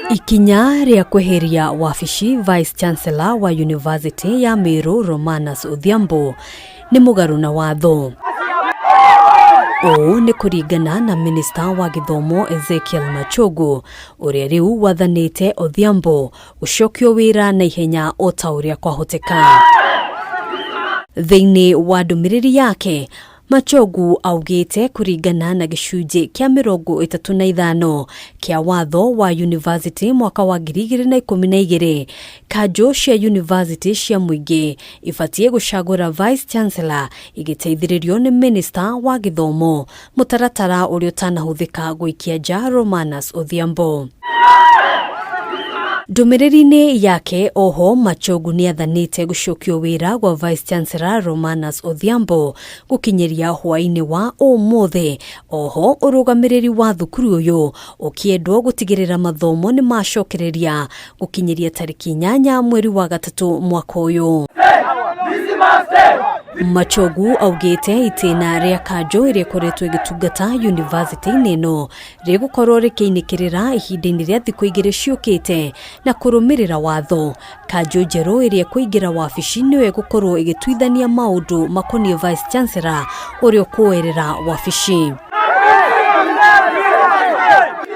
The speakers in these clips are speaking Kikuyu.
Ikinya rĩa kweheria wabici Vice Chancellor wa University ya Meru Romanus Odhiambo nĩ mũgarũ na watho. Ũũ nĩ kũringana na minista wa gĩthomo Ezekiel Machogu ũrĩa rĩu wathanĩte Odhiambo gũcokio wĩra na ihenya o ta ũrĩa kwahoteka. Thĩinĩ wa ndũmĩrĩri yake, Machogu augĩte kũringana na gĩcunjĩ kĩa 35 kĩa watho wa university mwaka wa 2012, kanjũ cia university cia mũingĩ ibatiĩ gũcagũra vice chancellor igĩteithĩrĩrio nĩ minista wa gĩthomo, mũtaratara ũrĩa ũtanahũthĩka gũikia nja Romanus Odhiambo. Ndũmĩrĩri-inĩ yake oho, Machogu nĩ athanĩte gũcokio wĩra gwa Vice Chancellor Romanus Odhiambo gũkinyĩria hwaĩ-inĩ wa ũmũthĩ. Oho ũrũgamĩrĩri wa thukuru ũyũ ũkĩendwo gũtigĩrĩra mathomo nĩ macokereria gũkinyĩria tarĩki 8 mweri wa gatatũ mwaka ũyũ. Machogu augĩte itĩna rĩa kanjũ ĩrĩa ĩkoretwo ĩgĩtungata yunivasĩtĩ-inĩ ĩno rĩgũkorwo rĩkĩinĩkĩrĩra ihinda-inĩ rĩa thikũ 2 ciũkĩte na kũrũmĩrĩra watho. Kanjũ njerũ ĩrĩa ĩkũingĩra wabici nĩyo ĩgũkorwo ĩgĩtuithania maũndũ makoniĩ Vice Chancellor ũrĩa ũkũerera wabici.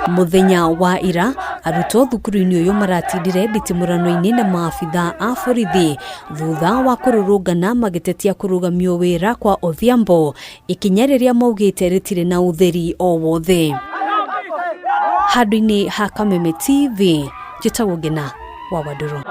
Mũthenya wa ira, arutwo thukuru-inĩ ũyũ maratindire nditimũrano-inĩ na maabitha a borithi thutha wa kũrũrũngana magĩtetia kũrũgamio wĩra kwa Odhiambo, ikinya rĩrĩa maugĩte rĩtirĩ na ũtheri o wothe. Handũ-inĩ ha Kameme TV, njĩtagwo Ngina wa Wandũrũ.